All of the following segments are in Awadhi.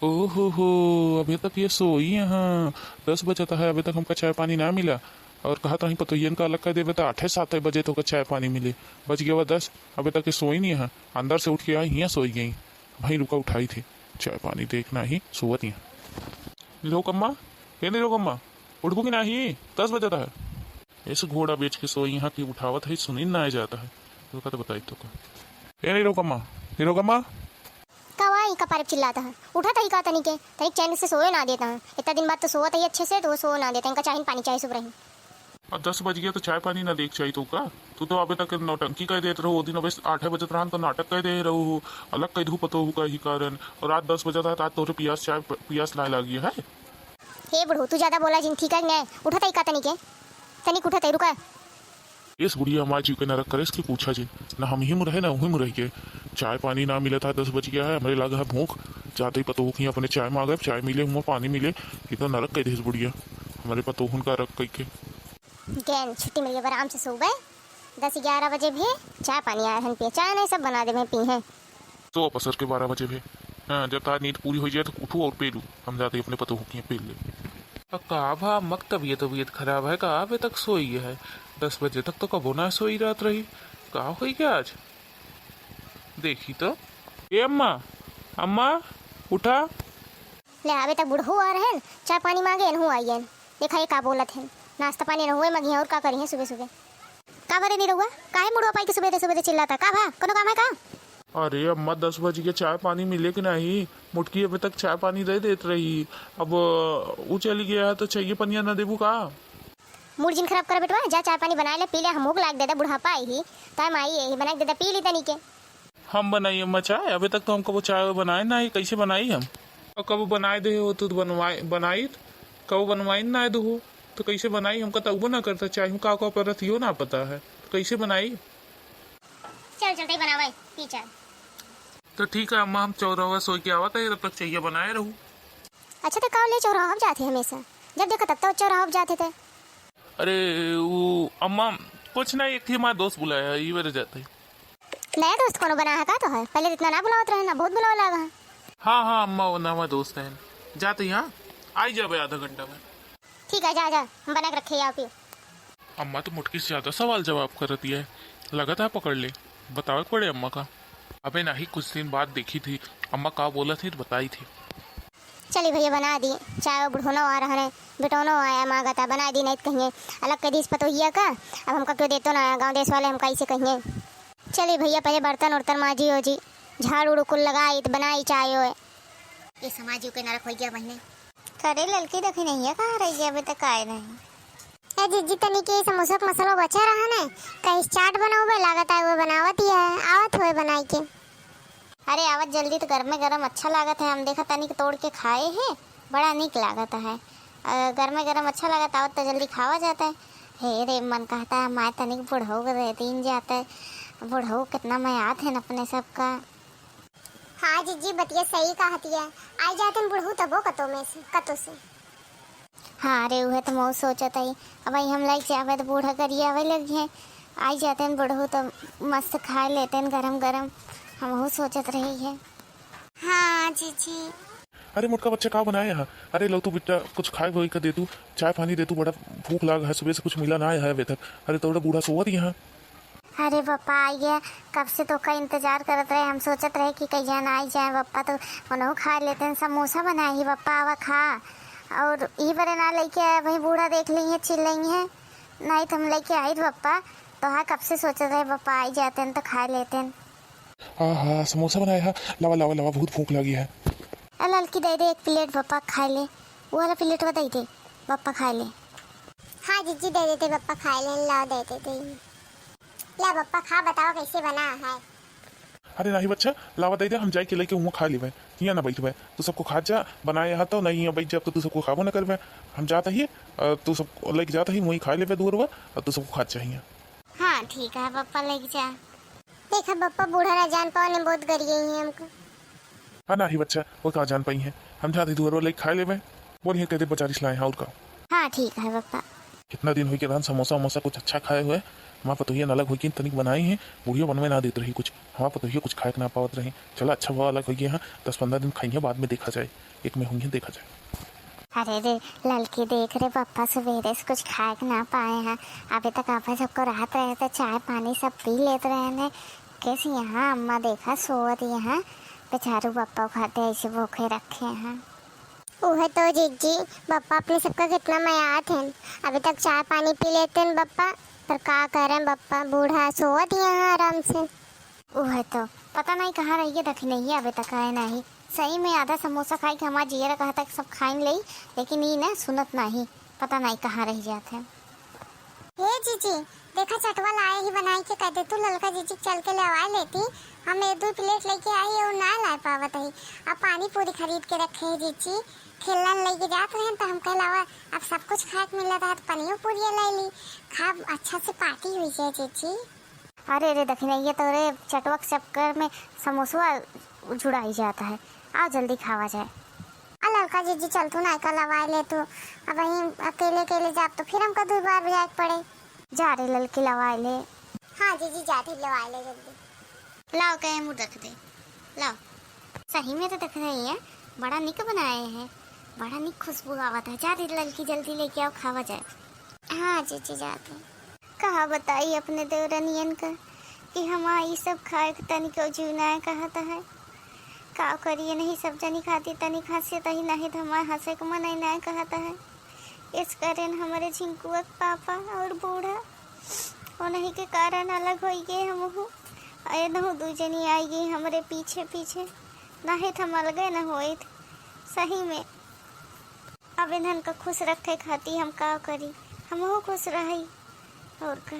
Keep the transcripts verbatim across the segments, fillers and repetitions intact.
ओहो हो, अबे तक ये सोई यहाँ, दस बजत है, अबे तक हमका चाय पानी ना मिला। और कहत रही पतोहियन का अलग कर देबे त आठे साते बजे तोका चाय पानी मिले। बज गया दस, अबे तक ये सोई नहीं यहाँ। अंदर से उठ के आई, हियाँ सोई गई। भाई रुका, उठाई थे, चाय पानी देखना ही सोवत यहाँ। निरोगम्मा, ए निरोगम्मा, उठबू कि नाही? दस बजत है। ऐसे घोड़ा बेच के सोई यहाँ की उठावत है, सुनी ना जाता है। रुका तो बताई तोका। ए निरोगम्मा, निरोगम्मा। का हुआ, ई का पारे चिल्लात है? उठत ही का तनिके, तनिक चैन से सोए ना देत है। इतना दिन बाद तो सोवत ही अच्छे से, तो वो सोए ना देत है। इनका चाही पानी, चाही सुबह ही। अब दस बज गया तो चाय पानी ना देख चाहिए तो का? तू तो अबे तक नौटंकी कर देत रहो, वो दिन अबे आठे बजत रहन तो नाटक कर दे रहो हो, अलग कर दू पतो हो का ही कारण, और रात दस बजत है तो आज तोरे पियास चाय प-, पियास लाए लागी है। हे बुढ़ऊ, तू ज्यादा बोला जिन, ठीक है कि नहीं? उठत ही का तनिके, तनिक उठत ही, रुका। इस बुढ़िया हमारे जीव के नरक करे, इसकी पूछा जी। ना हम ही मुरहे, ना वही मुरहे के। चाय पानी ना मिला था, दस बज गया है, हमरे लाग है भूख। जाते ही पतोह की अपने चाय मांगे, चाय मिले हुआ, पानी मिले। इतना नरक कह दे इस बुढ़िया, हमारे पतोहन का रख कह के। गैन, छुट्टी मिल गई, आराम से सोबे। दस ग्यारह बजे भी चाय पानी आया है, पिए। चाय नहीं, सब बना दे, मैं पी है। तो पसर के बारह बजे भी। हाँ, जब तार नींद पूरी हो जाए तो उठू और पी लू। हम जाते अपने पतोह की पी ले। अब का भा, मक तबीयत, तबीयत खराब है का? अबे तक सोई है। दस बजे तक तो कबो ना सोई रात रही। का होई क्या आज? देखी तो। ए अम्मा, अम्मा, उठा। ले, अबे तक बुढ़ऊ आ रहे हैं, चाय पानी मांगे, एनहू आई हैं। देखा ये का बोलत हैं, नाश्ता पानी न हुए मगी हैं, और का करी हैं सुबह सुबह। का बरे निरहुआ, काहे मुड़वा पाई के सुबह दे सुबह दे चिल्लाता? का भा, कोनो काम है का? अरे अम्मा, दस बज गया, चाय पानी मिले कि नहीं? मुटकी अबे तक चाय पानी दे देत रही, अब उ चली गया है तो चाहिए पनिया न देबू का? मूड जिन खराब कर बेटवा, जा चाय पानी बनाए ले, पी ले, हमहू के लाग दे दे, बुढ़ापा आई ही, ताय माई यही बना के दे दे, पी ली तनी के। हम बनाई अम्मा चाय? अबे तक तो हम कबो चाय वाय बनाए ना ही, कैसे बनाई हम? और कबो बनाए दे हो तो बनवाए, बनाई, कबो बनवाई ना दे हो तो कैसे बनाई? हमका तो उबो ना करता चाय, हम का का परत यो ना पता है, तो कैसे बनाई? चल, चल, तई बनावे, पी चाय। तो ठीक है अम्मा, हम चौराहा सोई के आवत है, तब तक चाहिए बनाए रहू। अच्छा, तो का ले चौराहा जाते हमेशा? जब देखो तब तो चौराहा जाते थे। अरे, वो अम्मा, कुछ नहीं, एक थी हमारा दोस्त बुलाया है, ये मेरे जाते ही। नया दोस्त कोनो बना है का तो है? पहले तो इतना ना बुलावत रहे ना, बहुत बुलावे लागा है। हाँ, हाँ, अम्मा, वो नवा दोस्त है। जाते ही, हाँ? आई जाबे आधा घंटा में। ठीक है, जा, जा, हम बना के रखे, आओ पियो। अम्मा तो मुटकी से ज्यादा सवाल जवाब करती है। लगत है पकड़ ले, बतावे के पड़े अम्मा का। अबे नहीं, कुछ दिन बाद देखी थी, अम्मा का बोलत ही तो बताई थी। चली भैया, बना दी चाय, बुढ़ोनो आ रहा है, बेटोनो आया मांगता, बना दी, नहीं तो कहिए अलग कर दीस पतोहिया का, अब हमका क्यों देतो ना, गाँव देश वाले हमका ऐसे कहिए। चली भैया, पहले बर्तन उर्तन माजी ओजी, झाड़ू उड़ू कुल लगाई तो बनाई चाय ओए। ये समाज के नरक हो गया महीने। करे ललकी, देखी नहीं है, कहाँ रह गया, अभी तक आए नहीं। ए जिज्जी, तनी के समोसा के मसाला बचा रहा ने, कहीं चाट बनाओ बे, लागत है वो बनावत ही है, आवत हुए बनाई के। अरे आवत जल्दी, तो गरमे गरम अच्छा लागत है। हम देखा तनिक तोड़ के खाए हैं, बड़ा नीक लागत है। अ, गरमे गरम अच्छा लागत, आवत तो जल्दी खावा जाता है। हे रे, मन कहता है माय तनिक बुढ़ऊ के दे दीन जाते, बुढ़ऊ कितना मयात है न अपने सबका। हाँ जिज्जी, बतिया सही कहती है, आई जाते हैं बुढ़ऊ तबो कतो में से, कतो से। हाँ रे, उहे तो मऊ सोचत हई। अब भाई हम लाइक जाबे तो बूढ़ा करिया आवे लगी है, आई जाते हैं बुढ़ऊ तो मस्त खाए लेते हैं गरम गरम, हमहू सोचत रही है। हाँ जीजी। अरे मोटका बच्चा, का बनाए यहाँ? अरे लो तू बेटा, कुछ खाए वही का दे तू, चाय पानी दे तू, बड़ा भूख लाग है, सुबह से कुछ मिला ना है अबे तक। अरे तोड़ा बूढ़ा सोवत यहाँ। अरे पप्पा, आइए, कब से तोका इंतजार करत रहे। हम सोचत रहे कि कहिया ना आई जाए पप्पा, तो उनहु खा लेते हैं, समोसा बनाए ही पप्पा, आवा खा। और ई बरे ना लेके आए, वही बूढ़ा देख ली है, चिल्लाई है, नहीं तो हम लेके आई पप्पा। तो हाँ, कब से सोचत रहे पप्पा आई जाते हैं तो खा लेते हैं। हाँ हाँ, समोसा बनाए है, लावा लावा लावा, बहुत भूख लगी है। ए ललकी, दे दे एक प्लेट पप्पा खाए ले, वो वाला प्लेट दे दे, पप्पा खाए ले। हाँ जीजी, दे देते पप्पा खाए ले, लाओ दे देते। ला पप्पा खा, बताओ कैसे बना है। अरे नाही बच्चा, लावा दे दे, हम जाए के लेके हुआ खा लेवे, हियाँ ना बैठवे। तू सबको खात जा, बनाए यहाँ तो नहीं, यहाँ बैठ जा, अब तो तू सबको खाबो ना करवे। हम जात ही, अ, तू सब लेके जात ही, वहीं खा लेवे दुअरवा, और तू सबको खात जा हियाँ। हाँ ठीक है पप्पा, लेके जा। देखा पप्पा, बूढ़ा ना जान पाओ ने, बहुत गरिए ही हमको। हाँ नाही बच्चा, वो का जान पाई है, हम जात ही दुअरवा लेके खा लेवे। बोलिए, कह दे बाजारी से लाए हैं और का। हाँ ठीक है पप्पा। कितना दिन हो गया रहन समोसा वमोसा कुछ अच्छा खाए हुए। हमार पतोहिया अलग होइके तनिक बनाई है, बुढ़िया बनवे ना देत रही कुछ। हमार पतोहिया कुछ खाए के ना पावत रही। चला अच्छा हुआ अलग हो गया है, दस पन्द्रह दिन खाइए, बाद में देखा जाए। एक में हुइहैं, देखा जाए। अरे रे ललकी, देख रे, पप्पा सुबेरे से कुछ खाए के ना पाए हैं। अभी तक आप सबको रहत रहे तो चाय पानी सब पी लेत रहे ने। कैसे यहाँ अम्मा देखा सोवत यहाँ, बेचारू पप्पा खाते ऐसे भूखे रखे हैं। उहे तो जीजी, पप्पा अपने सबका कितना मयात हैं। अभी तक चाय पानी पी लेते हैं पप्पा, पर का करें पप्पा, बूढ़ा सोवत यहाँ आराम से। उहे तो, पता नहीं कहाँ रहिए दखिनैया, अबे तक आए नहीं। सही में आधा समोसा खाई के हमार जियरा कहता कि सब खाइन लेई, लेकिन ई ना सुनत नहीं, पता नहीं कहाँ रह जात है। हे जीजी, देखा चटवा लाए ही बनाई के, कह दे तू ललका जीजी के चल के लेवाए लेती। हम एक दो प्लेट लेके आई और ना लाए पावत ही। अब पानी पूरी खरीद के रखे है जीजी, खेलन लेके जात रहे तो हम कह लावा अब सब कुछ खाए के मिलत है तो पनियो पूरिया ले ली, खाब अच्छा से पार्टी हुई जाए जीजी। अरे रे दखिनैया, तोरे चटवा के चक्कर में समोसवा जुड़ाई जाता है। आओ जल्दी खावा जाए। आ ललका जीजी, चल तू नायका लवाए ले तू। अब वहीं अकेले अकेले जाब तो फिर हमका दो बार जाए के पड़े। जा रे ललकी, लवाए ले। हाँ जीजी, जा रे, लवाए ले जल्दी। लाओ कहे मुँह रख दे, लाओ। सही में तो दखिनैया, बड़ा निक बनाए हैं, बड़ा निक खुशबू आवत है। जा रे ललकी, जल्दी लेके आओ, खावा जाए। हाँ जीजी, जाते। कहा बताई अपने देवरनियन का कि हमार ई सब खाए के तनिको जीव नाय कहत है। का करिए नहीं, सब जनी खाती तनिक हंसे तही, नहीं तो हमार हंसे के मन ही नाय कहत है। इस कारण हमारे झिंकुआ के पापा और बूढ़ा उन्हीं के कारण अलग होई गए हमहू। अरे नहु दू जनी आई गई हमरे पीछे पीछे, नहीं तो हम अलगे न होइत। सही में अब इन्हन का खुश रखे खातिर हम का करी, हमहू खुश रही। और का।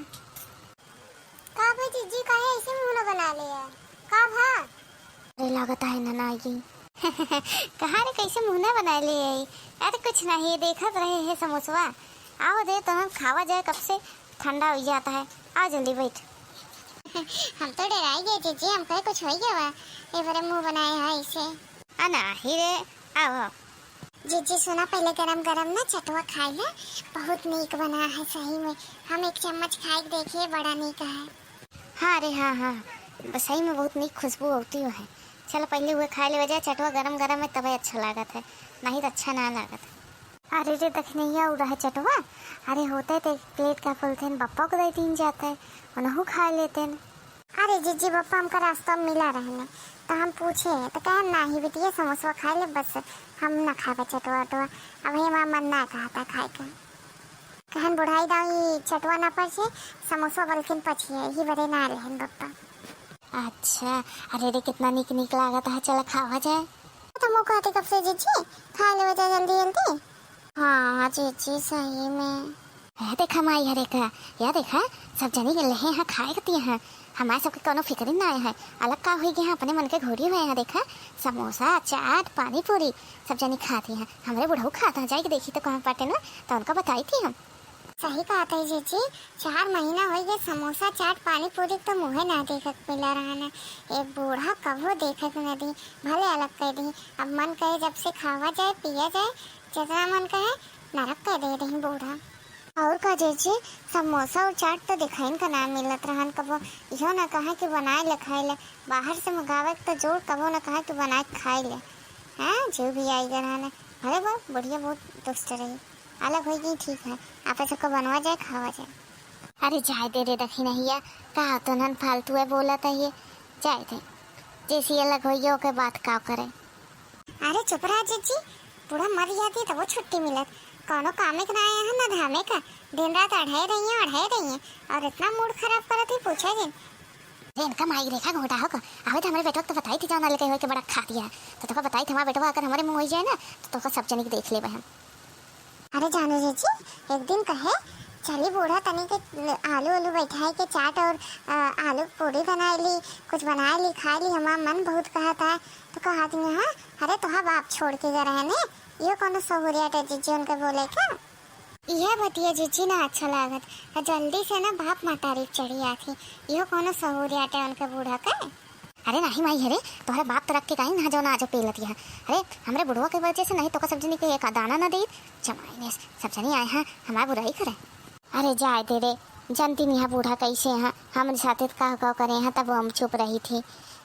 का भा जीजी, काहे ऐसे मुंह न बना ले है? का भा? अरे लागत है इन्हन आई गई। कहाँ रे, कैसे मुंह न बना ले है? अरे कुछ नहीं, देखत रहे है समोसवा। आओ दे तो हम खावा जाए, कब से ठंडा हो जाता है। आ जल्दी बैठ। हम तो डराई गए जीजी, हम कहे कुछ हो गया बा, ए बरे मुंह बनाए है ऐसे। आ नाही रे, आओ, आओ। जीजी सुना, पहले गरम गरम ना चटवा खाई ले, बहुत नीक बना है सही में। हम एक चम्मच खाई के देखिए, बड़ा नीक है। हाँ रे, हाँ, हाँ, सही में बहुत नीक खुशबू होती है। चलो पहले हुए खाए लेवे जाए चटवा गरम गरम में, तबे अच्छा लागत है, नहीं तो अच्छा ना लागत। अरे रे दखिनैया, उ रहे चटवा। अरे होते तो एक प्लेट का फुलथेन बप्पा को दे दीन जाते, उनहु खा लेते न। अरे जीजी, बप्पा हमका रास्ता में मिला रहने, तो हम पूछे तो कहे नाही बिटिया, समोसवा खाए ले बस, हम ना खाबे चटवा उटवा। अब हमार मन ना कहता खाए के। कहन बुढ़ाई दाई चटवा ना पचे, समोसवा बल्किन पचिए, यही बरे ना लेहन बप्पा। अच्छा, अरे रे कितना नीक नीक लागत है, चला खावा जाए। तो मुँह कहते कब से जीजी, खा लेवे जा जल्दी जल्दी। हाँ जीजी सही में। ए देखा माई, हरे का, या देखा, सब जनी के लेहे हैं खाए के हैं। हमारे सबके कोनो फिक्र ना है, अलग का हुई गए हैं, अपने मन के घोड़ी हुए हैं। देखा, समोसा, चाट, पानी पूरी, सब जनी खाती हैं। हमरे बुढ़ऊ खाता है, जाए के देखी तो कहाँ पाटे ना, तो उनका बताई थी हम। सही कहत है जीजी, चार महीना होइ गए, समोसा, चाट, पानी पूरी तो मुँहे ना देखे के मिला रहा ना। एक बूढ़ा कबो देखे के न दी, भले अलग कर दी। अब मन कहे जब से खावा जाए, पिया जाए, जितना मन कहे नरक कर दे रही बूढ़ा। और का जीजी, समोसा और चाट तो दिखाइन का ना मिलत रहन कबो। इहो ना कहे कि बनाए ले खाए ले, बाहर से मंगावे के तो जोर, कबो ना कहे कि बनाए के खाए ले। हाँ, जीव भी आई गए रहन। अरे बा, बुढ़िया बहुत दुष्ट रही। अलग होइ गई, ठीक है, आप सबको बनवा जाए, खावा जाए। अरे जाए दे रे दखिनैया, का तो नन फालतू है बोलत है ये, जाए दे। जैसी अलग होइ गई, ओके बात का करे। अरे चुप रहा जीजी, बूढ़ा मर जाती तो वो छुट्टी मिलत, कोनो कामे के ना आया है ना धामे का, दिन रात अढ़ाई रही है, अढ़ाई रही है, और इतना मूड खराब करत ही पूछे जिन। अरे इनका माई रेखा घोटा हो का, आवे तो हमारे बेटवा के तो बताई थी, जाना लेके हो के बड़ा खा दिया है, तो तोका बताई थी हमारे बेटवा अगर हमारे मुँह हो जाए ना, तो तोका सब जने के देख लेबे हम। अरे जानो जीजी, एक दिन कहे चली बूढ़ा तनी के आलू आलू बैठाए के चाट और अ, आलू पूरी बनाए ली, कुछ बनाए ली, खाए ली, हमार मन बहुत कहत है। तो कहा थी हाँ, अरे तोहा बाप छोड़ के गए रहे ने, यो कोनो सहूरिया टे जीजी उनके बोले का? यह बतिया जीजी ना अच्छा लागत, आ जल्दी से ना बाप मतारी चढ़ी आती, यो कोनो सहूरिया टे उनके बूढ़ा के। अरे नाही माई, अरे तोहरे बाप तो रख के गई ना, जो ना जो पेलत है। अरे हमरे बुढ़वा के वजह से नहीं तो का सब जनी के एक दाना ना देत। जमाई ने सब जनी आए हैं हमार बुराई करे। अरे जाए दे रे, जानती नहीं है बूढ़ा कैसे हैं, हमरे साथे तो का का करे हैं, तब हम चुप रही थी।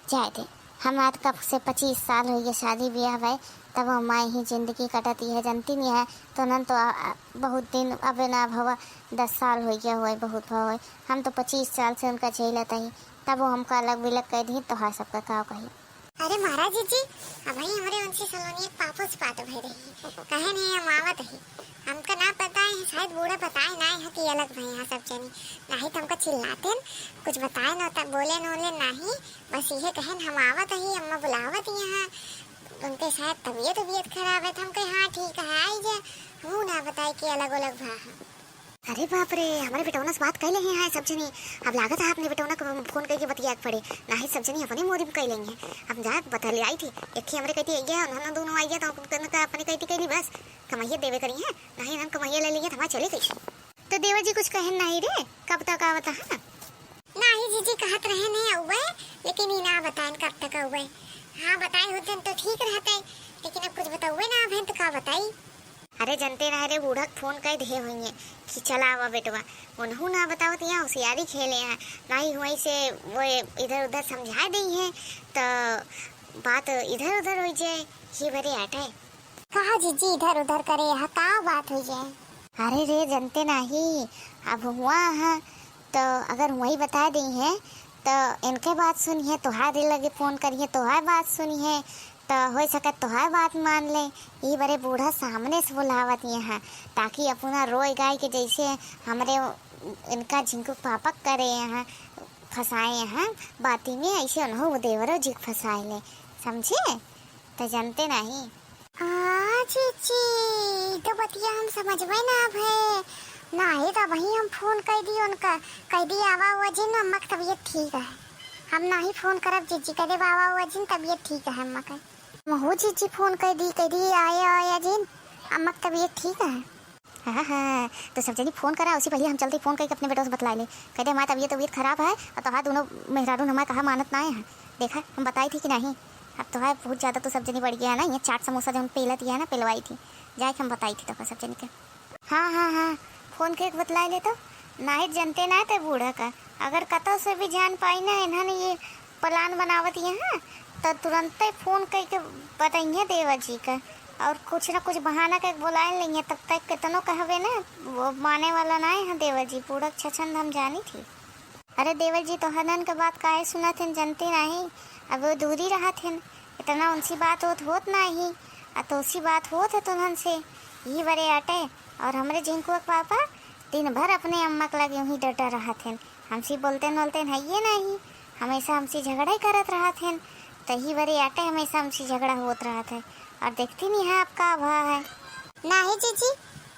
जाए दे, हमार कब से पच्चीस साल हो गए शादी ब्याह भए, तब हमार ही जिंदगी कटत ही है, जनती नहीं है। तो उन्हन तो आ, आ, बहुत दिन, अबे ना भवा, दस साल होइ गया होए, बहुत भवा होए। हम तो पच्चीस साल से उनका झेलत ही, तब वो हमका अलग बिलग कह दी, तो हाँ, सबका का कही। अरे महाराज जी, अबही हमरे उनसे सलोनिया के पापो से बात भई रही, कहे नहीं हम आवत ही। हमका ना बताए हैं, शायद बूढ़ा बताए ना है कि अलग भए हैं सब जनी, नहीं तो हमका चिल्लाते न, कुछ बताए न, तब बोले न, बोले नहीं, बस इहे कहेन हम आवत ही, अम्मा बुलावत ही यहाँ, उनके शायद तबीयत, तबीयत खराब है। तो हम कहे हाँ ठीक है, आई जा, हमहू ना बताए कि अलग अलग भा है। अरे बाप रे, हमरे बेटौना से बात कइ लेहे हैं सब जनी। अब लागत है अपने बेटौना को फोन कइके बतियाए के पड़े, नाहीं सब जनी अपने मोरी में कइ लेंगे। हम जा बतलियाई थी, एक ही हमरे कहती आई है, उन्होंने दोनों आई है, तो उनका अपने कहती कहली बस कमाइए देवे करी है, नाहीं हम कमाइए ले लेंगे तो हमारे चले कैसे। तो देवर जी कुछ कहेन नाहीं रे, कब तक आवत है? नाहीं जीजी, कहत रहे नहीं अउबे, लेकिन ई ना बताएन कब तक अउबे। हाँ बताए होते तो ठीक रहते, लेकिन अब कुछ बताउए ना अब हैं तो का बताई। अरे जनते ना रे, बूढ़ा के फोन कइ दिहे होइए कि चला आवा बेटवा, उनहू ना बतावत यहाँ होशियारी खेले हैं, नाहीं हुआई से वो इधर उधर समझाए देई हैं, तो बात इधर उधर होइ जाए, ही बरे आटे। कहा जीजी इधर उधर करे, यहाँ का बात होइ जाए? अरे रे जनते नाहीं, अब हुआ है तो अगर वही बताए देई हैं तो इनके बात सुनिए, तोहार लगे फोन करिए, तोहार बात सुनिए, तो होइ सकत तोहार बात मान ले। ई बरे बूढ़ा सामने से बुलावत यहाँ, ताकि अपना रोए गाय के जैसे हमरे इनका झिंकू पापक करे यहाँ, फंसाए यहाँ बाती में, ऐसे उन्हों देवरो जी के फंसाए ले, समझे? तो जनते नाहीं। आ, जीजी, ई तो बतिया हम समझबे ना भए। नाहीं तो अबही हम फोन कइ दी उनका, कइ दी आवा हुआ जिन, अम्मा के तबीयत ठीक है। हम नाहीं फोन करब जीजी, कह देब आवा हुआ जिन, तबीयत ठीक है अम्मा के। महू जीजी फोन कइ दी, कह दी आए आया जिन, अम्मा के तबीयत ठीक है। हाँ, हाँ, तो सब जनी फोन करा, उसी पहले हम चलते फोन कइके अपने बेटवा से बतलाए ले। कह दे, "हमार तबीयत, तबीयत खराब है और तोहार दोनों मेहरारून हमार कहा मानत ना है। देखा, हम बताई थी कि नाहीं? अब तोहार बहुत ज्यादा तो सब जनी बढ़ गया है ना, ये चाट समोसा जो हम पेलत ही है ना, पेलवाई थी, जाए के हम बताई थी तो सब जनी के।" हाँ, हाँ, हाँ, फोन कइके बतलाए ले तो। नाहीं जनते ना ते बूढ़ा का, अगर कतौ से भी जान पाई ना, इन्हन ये प्लान बनावत यहाँ, तो तुरंते फोन कइके बताइए देवर जी का, और कुछ ना कुछ बहाना कइके बुलाए लेंगे। तब तक कितनो कहबे ना, वो माने वाला ना है देवर जी, बूढ़ा के छछंद हम जानी थी। अरे देवर जी, तोहनन के बात काहे सुनत हन, जनते नाहीं, अब वो दूरी रहत हन, इतना उनसी बात होत, होत नाहीं, आ तोसी बात होत है तुहन से, यही बरे आटे। और हमरे झिंकुआ के पापा दिन भर अपने अम्मा के लगे वहीं डटा रहत हन, हमसे बोलते नोलते हइये नाहीं, हमेशा हमसे झगड़ा ही करत रहत हन, तही बरे आटे हमेशा हमसे झगड़ा होत रहत है। और देखती नहीं है आपका अभाव है। नाहीं जीजी,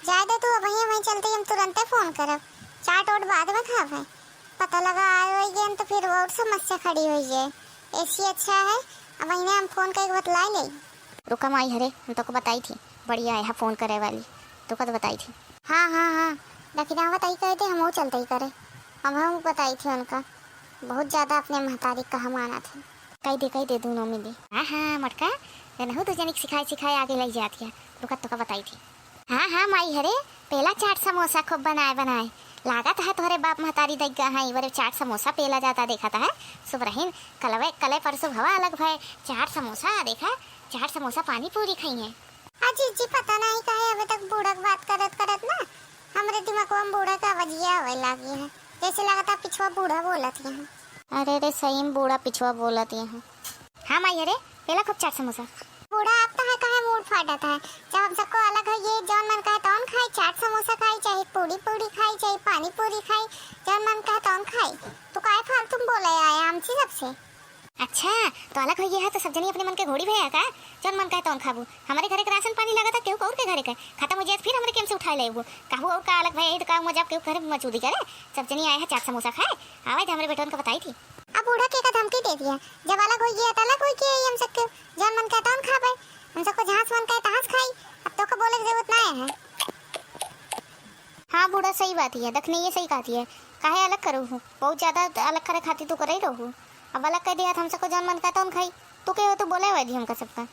जाए दे तू, अबहीं वहीं चलते ही हम तुरंते फोन करब, चाट ओट बाद में खाब है। पता लगा आए होई गए तो फिर और समस्या खड़ी होई जाए। ऐसी अच्छा है, अब इन्हें हम फोन करके बतला ले। रुका माई हरे, हम तोको बताई थी, बढ़िया है फोन करे वाली, तोका तो बताई थी। हाँ, हाँ, हाँ, दखिना बताई कहे थे, हम वो चलते ही करे। हम, हम बताई थी उनका, बहुत ज्यादा अपने महतारी कहा माना थे। कह दे, कह दे दोनों मिली। हाँ, हाँ, मटका, नहु दो जनिक सिखाए, सिखाए आगे लई जात है। रुका, तोका बताई थी। हाँ, हाँ, माई हरे, पेला चाट समोसा खूब बनाए, बनाए। लागत है तोहरे बाप महतारी दइगा हैं, इवरे चाट समोसा पेला जाता देखत है। सुबरहिन, कलवे, कले परसों हवा अलग भय, चाट समोसा, देखा, चाट समोसा पानी पूरी खइहें। आ जीजी, पता नहीं काहे अबे तक बूढ़ा के बात करत, करत ना, हमरे दिमागवा में बूढ़ा के आवाजिया आवे लागी है, जैसे लागत है पिछवा बूढ़ा बोलत है। अरे रे, सही में बूढ़ा पिछवा बोलत है। हाँ माई, अरे पेला खूब चाट समोसा। बूढ़ा, आप तो है काहे मूड फाटत है? जब हम सबको अलग है, ये जौन मन कहे तौन खाई, चाट समोसा खाई, चाहे पूड़ी पूड़ी खाई, चाहे पानी पूरी खाई, जौन मन कहे तौन खाई। तो काहे फालतू में बोले आया हमसे सबसे? अच्छा, तो अलग हो गया है तो सब जनी अपने मन के घोड़ी भैया का? जौन मन कहे तौन खाबू। हमारे घरे के राशन पानी लगा था, केहू और के घरे के खत्म हो जाए, फिर हमारे केम से उठाए लेबू। कहू और का अलग भैया है तो का मजाक केहू घरे मौजूदी करे? सब जनी आए हैं चाट समोसा खाए, आवे थे हमारे बेटवन को बताई थी। अब बूढ़ा के का धमकी दे दिया, जब अलग होई गया त अलग होई गया, हम सबके जौन मन कहे तौन खाबे, हम सबको जहाँ से मन कहे तहाँ से खाई, अब तोका बोले के जरूरत ना है। हाँ बूढ़ा, सही बात ही है, दखने ये सही कहती है, काहे अलग करू हूँ, बहुत ज्यादा अलग करे खातिर तू करे ही रहू, अब अलग कह दिया त हम सबको जौन मन कहे तौन खाई, तू के हो तू बोले वाली हमका सबका।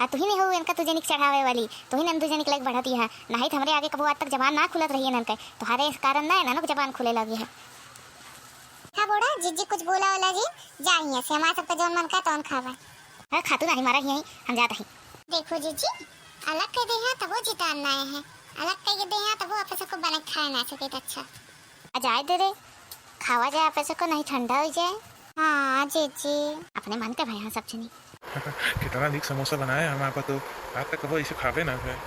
आ तू ही नहीं हो इनका तू जनिक चढ़ावे वाली, तू ही नंदू जनिक लायक बढ़ती है, नहीं तो हमरे आगे कबो आज तक जबान ना खुलत रही है ननके, तुम्हारे इस कारण ना है ननक जबान खुले लगी है। हाँ बूढ़ा, जीजी कुछ बोला वाला जी, जा हियाँ से, हमारे सबका जौन मन का तौन खावा। अरे खातू नहीं मारा ही, हम जाता ही। देखो जीजी, अलग कइ देहा तबो जितान नाहीं है, अलग कइ देहा तबो आपे सबको बना के खाए ना सके त अच्छा। आ जाए दे रे, खावा जाए आपे सबको, नहीं ठंडा होइ जाए। हाँ जीजी। अपने मन के भइया सब जनी। कितना नीक समोसा बनाए हमार पतोह, आज तक कबो ऐसे खावे ना है।